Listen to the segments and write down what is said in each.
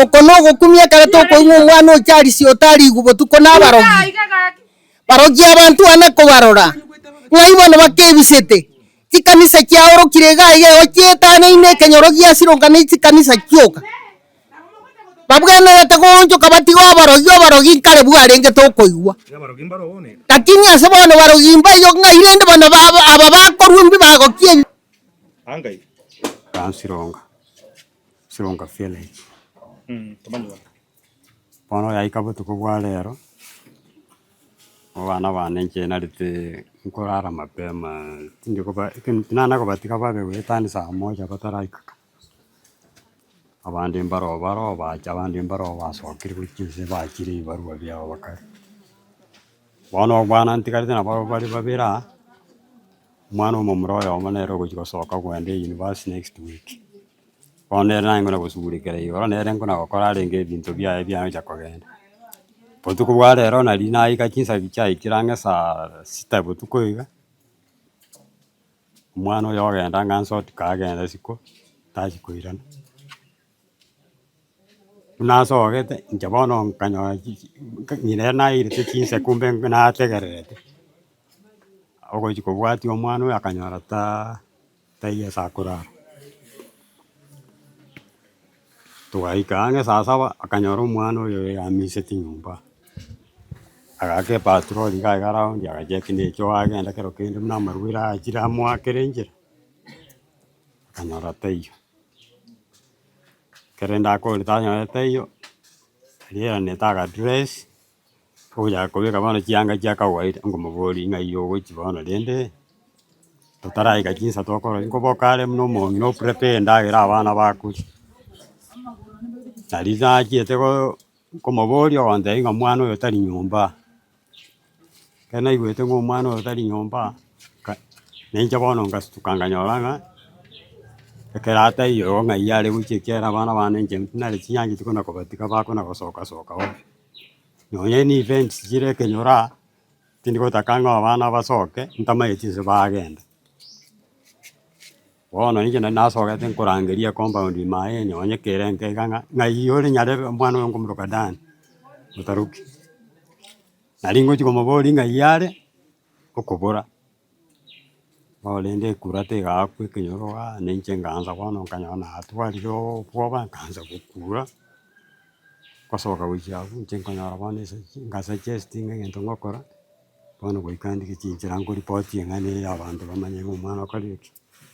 Oko nogokumia ekero tokoigwa omwana o Charles otarigwe botuko nabarogi. Barogi abanto ane kobarora, ng'ai bono bakebisete? Chikanisa chiaorokire iga iga igo chietanaine ekenyoro gia Sironga ne chikanisa chioka. Babwenerete goonchoka batige oborogi, oborogi nkare bwarenge tokoigwa. Lakini ase bono barogi mbaiyo ng'ai rende bono aba bakorwa mbibagokia ebi. Sironga. Sironga Village. Bono yaika botuko bwa rero, abana bane inche narete nkorara mapema tindi koba tinana kobatiga babe goetania saa moja bataraikaka. Abande mbaro baroo bacha abande mbaro basokire gochia inse bachire ebibarua biabo bakare. Bono abana ntigarete nabo bare babere aa, omwana omomura oyomo nere ogochia gosoka kogenda euniversity next week. Bono nere naye nkona gosugurekera igoro, nere nkona gokora arenge ebinto biaye biacha kogenda. Botuko bwa rero nari naika chinsa chiaikire ang'e saa sita botuko iga, omwana oyo ogenda ng'a nsotika agenda isiko, tachia koirana. Buna asogete, inche bono nkanyora chi ng'ina ere nairete chinsa kumbe nategererete, ogochia kobwatia omwana oyo akanyora taa taiyo ase akorara. Togaika ang'e saa saba, akanyora omwana oyo amiseti nyomba, agaaka epatrol iga iga round agacheck na echoo agenda kero kende buna amarwaire achire amoakere enchera, akanyora taiyo. Ekero rende akorire tanyora taiyo, riaeranete agadress. Ogochaka kobeka bono chianga chia kawaida, nkomoboria ng'ai ogochia bono rende, totaraika chinsa tokora nkoboka are buna omong'ina o prepare endagera abana bakoria. Nari nachiete go nkomoboria ogontebia ng'a omwana oyo tari nyomba, ekero naigwete ng'a omwana oyo tari nyomba, nka nainche bono ngasutuka nkanyora ng'a, ekero ataiyo igo ng'ai are gochia ekiagera abana bane inche nare chinyancheti kona kobatiga bakona gosoka soka ovyo. Nonya ne events chire ekenyoro aa, tindi gotaka ng'a abana basoke, ntamaeti ase bagenda. Bono inche nari nasogete nkorangeria ecompound ime aye nonye kere enke iga ng'a ng'ai ore nyarebe omwana oyo nkomoroka Dan, otaroki. Nari ngochi komoboria ng'ai are, okobora. Bono rende ekura tegakwa ekenyoro igaa, na inche nkaansa bono nkanyora natwarire obwoba nkaansa gokura, gosoka gochia abwo inche nkonyora bono ase nka suggest ng'a egento ngokora, bono goika ndike chinchera nkoripoti eng'ana eye abanto bamanye ng'a omwana okorire ki?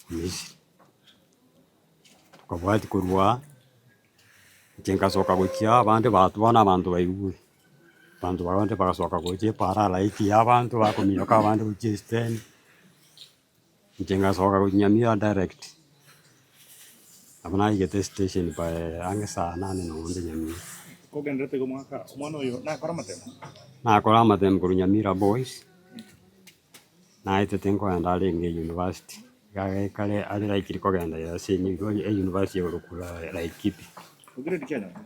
Omisiri. Tokabwati korwa aa, inche nkasoka gochia aa abande bato bono abanto baigure. Abanto bande bagasoka gocha epaara halaiki ya abanto bakominyoka abande gochia esiteni, inche ngasoka gochia Nyamira direct, nabo naigete estation by ang'e saa nane nonya onde Nyamira. Kogendererete iga omwaka, omwana oyo nakore amatemo? Nakore amatemo korwa Nyamira Boys, naetete nkoenda arenge university, iga kare are likely kogenda ase euniversity ekorokwa Laikipia. Grade ki anyora?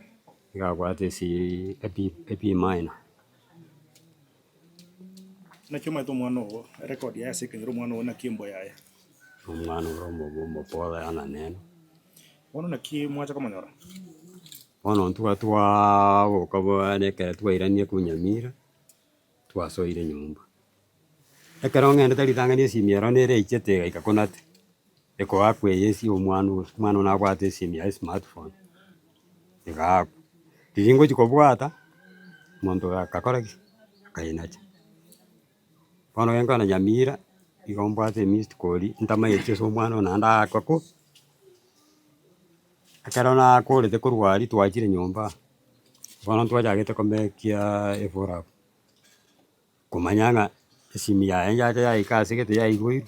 Iga abwate esi ebi ebi minor. Naki omanyete omwana oo, erecord yaye ase ekenyoro omwana oo naki embwa yaye? Omwana ore omobe omopore ana nene. Bono naki mwacha komonyora? Bono intwe twaboka bwane ekero twairanire korwa Nyamira, twasoire nyomba. Ekero ng'endete ritang'ani esimi ero nere eichete egaika konate, ekoakwa eye esi omwana oyo, omwana oyo nabwate esimi yaye esmartphone, egaakwa. Riria ngochi kobwata, omonto oyo akakora ki? Akainacha. Bono ekero nkogenda Nyamira, igo mbwate emissed call ntamaeti ase omwana oyo naende aakwa ko, ekero nakorete korwa aria twachire nyomba, bono ntwachagete komekia efollow up. Komanya ng'a esimi yaye yacha yaika ase gete yaigoirwe,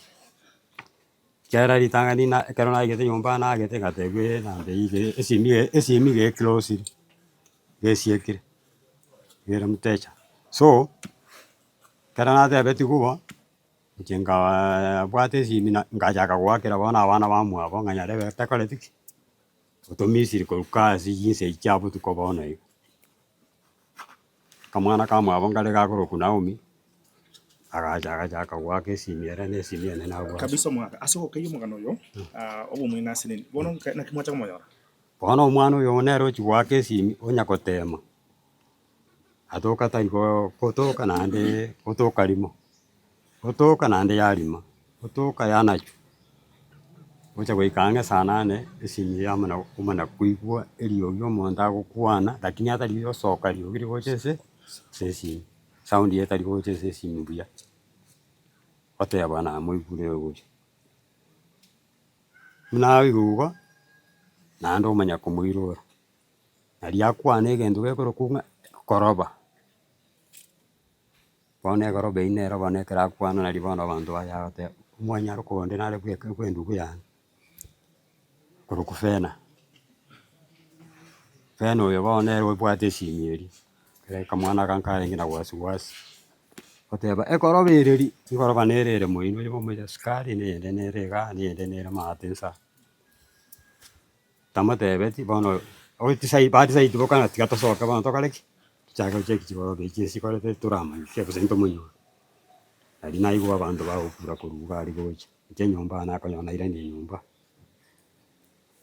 ekiagera ritang'ani na ekero naigete nyomba nagete ngatebwa enamba eywo iga esimi eye esimi iga eclosire, iga esiekire, ere mteja. So, ekero natebetigwe igo, inche nkaaa bwata esimi na nkachaka goakera bono abana bamwabo ng'a nyarebe takoreti ki, otomisiri korwa kasi chinsa echi chia botuko bono iga. Akamwana kamwabo nkare gakorokwa Naomi, agacha agachaka goaka esimi ere na esimi enene abwate. Kabisa omogaka, ase ogokeyia omogano oyo, ah, obomwene ase nini? Bono nka naki mwacha komonyora? Bono omwana oyo nere ochia goaka esimi onya gotema, atoka tari gotoka naende gotoka rimo, gotoka naende yarima, gotoka yanachwa, gocha goika ang'e saa nane esimi yamana omana koigwa eriogi omonto agokwana lakini atari gosoka riogi rigocha ase ase esimi, sound eye etari gocha ase esimi buya, oteba namoigure ogocha. Buna aigwa igo, naende omanya komoirora, naria akwane egento gekorokwa ng'a koroba. Bono egoroba eywo nere bono ekero akwana naria bono abanto baye agoteba, omwanyare konde nare bweka bwa endugu yane, korokwa Fena. Fena oyo bono nere obwate esimi eria, ekero akamwana aka nkarenge na wasiwasi. Goteba ekoroba ereri, ekoroba nere ere moino oyo omocha sukari, na eyende nere igaa, na eyende nere maate nsa. Tamotebeti bono otisai batisaidi boka tiga tosoke bono tokore ki? Tochake gocheki chigoroba echi chikorete toramanye ki gose ntomonyore. Nario naigwa abanto bagokura korwa iga aria gocha, inche enyomba nakonyora nairania nyomba.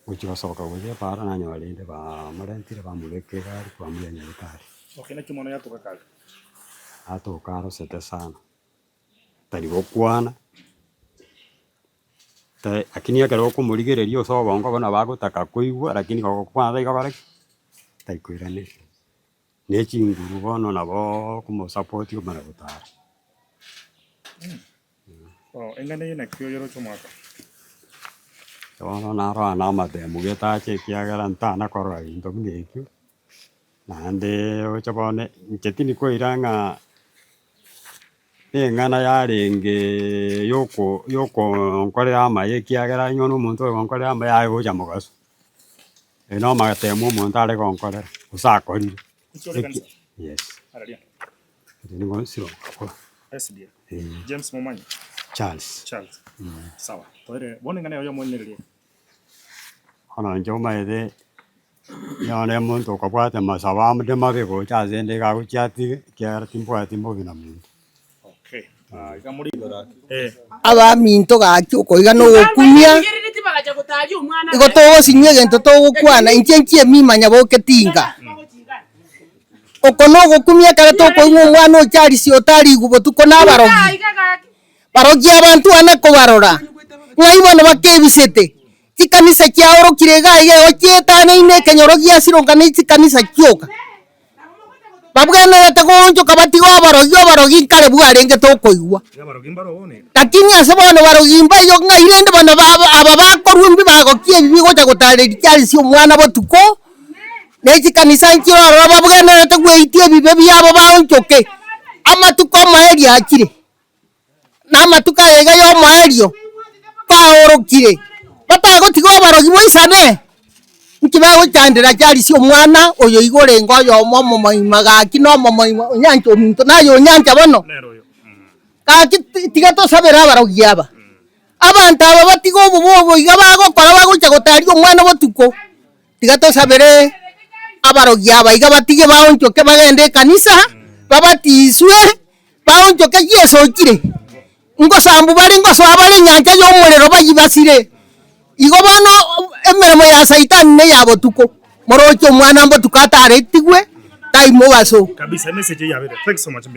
Gochia gosoka gochia epara nanyora rende bamorentire bamobeka egari bamoira nyagetari. Okay, naki omwana oyo atoka kare? Atoka arosete sana, tari gokwana, ta lakini ekero okomorigereria ase obongo bono nabo agotaka koigwa lakini gokwana tari gokora ki? Tari koiraneria. Na echinguru bono nabo okomosapoti omanye gotara. Oh, eng'ana eye naki oyeroche omwaka? Bono narora na amatemu getacha ekiagera ntana korora gento buna ekio, naende oche bono inche tindi koira ng'a neng'ana yarenge yoko yokonkorera amaya ekiagera onye na omonto ogonkorera amaya aye gocha mogaso. Eye na amatemu omonto are gonkorera, gose akorire. Inche ore ekanisa? Yes. Araria. Inche nigo nsironka kwa. SDA. James Momanyi. Charles. Charles. Sawa. Toire bono eng'ana yao yomoinereria. Bono inche omanyete, nonye omonto okobwata amasabo ande mabe gocha ase ende iga agochia atige, ekiagera timbwati mbobe na monto. Okay. Iga muri eh. Abaminto gaki okoiga na ogokumia, igo togosinywa egento togokwana, inche nchie mimanya boke tinga. Oko nogokumia ekero tokoigwa omwana o Charles otarigwe botuko nabarogi. Barogi abanto ane kobarora, ng'ai bono bakebisete? Chikanisa chiaorokire iga iga igo chietaneine ekenyoro gia Sironga ne chikanisa chioka. Babwenerete goonchoka batige oborogi, oborogi nkare bwarenge tokoigwa. Lakini ase bono barogi mbaiyo ng'ai rende bono aba bakorwa mbi bagokia ebi bigocha gotareria Charles omwana botuko. Ne chikanisa nchire ororo babwenerete gweitia ebibe biabo baonchoke, amatuko 'omoerio achire, na amatuko aya iga y'omoerio kwaorokire, batagotiga oborogi boisane, inki bagochandera Charles omwana oyo iga orenge oyomo omomoima gaki na omomoima onyancha ominto naye onyancha bono, gaki tiga tosabere abarogi aba. Abanto aba batige obobe obo iga bagokora bagocha gotaria omwana botuko. Tiga tosabere abarogi aba iga batige baonchoke bagende ekanisa, babatiswe, baonchoke Yeso ochire. Ngosambu bare ngosoa bare enyancha y'omorero bayie basire. Igo bono emeremo ya saitani neya botuko, moroche omwana mbotuko ataretigwe, tai mobaso. Kabisa emessage eyio yabere. Thanks so much.